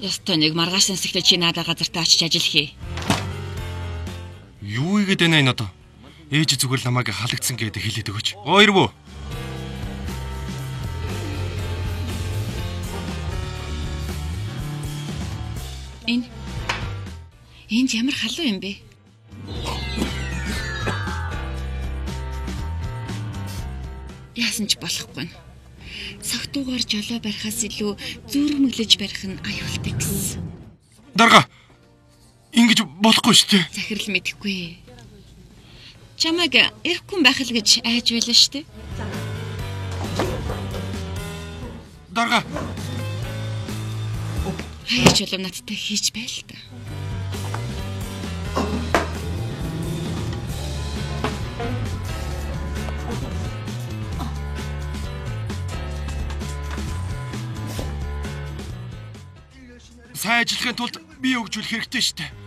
Ястой нэг маргааш нисэхдээ чи надад газартаа очиж ажил хий. Юу игээд байна энэ одоо? Ээж зүгээр л намайг халагдсан гэдэг хэлээд өгөөч. Хоёр бүү. Энэ энд ямар халуун юм бэ? Яасан ч болохгүй. Согтуугаар жолоо барихаас илүү зүрхмэглэж барих нь аюултай гэсэн. Дарга. Ингэж болохгүй шүү дээ. Захирал мэдэхгүй. Чамайг ирэхгүй байх л гэж айж байлаа шүү дээ. Дарга. Хаяа чулуу надтай хийж байл та. Сайн ажиллахын тулд бие хөгжүүлэх хэрэгтэй шүү дээ.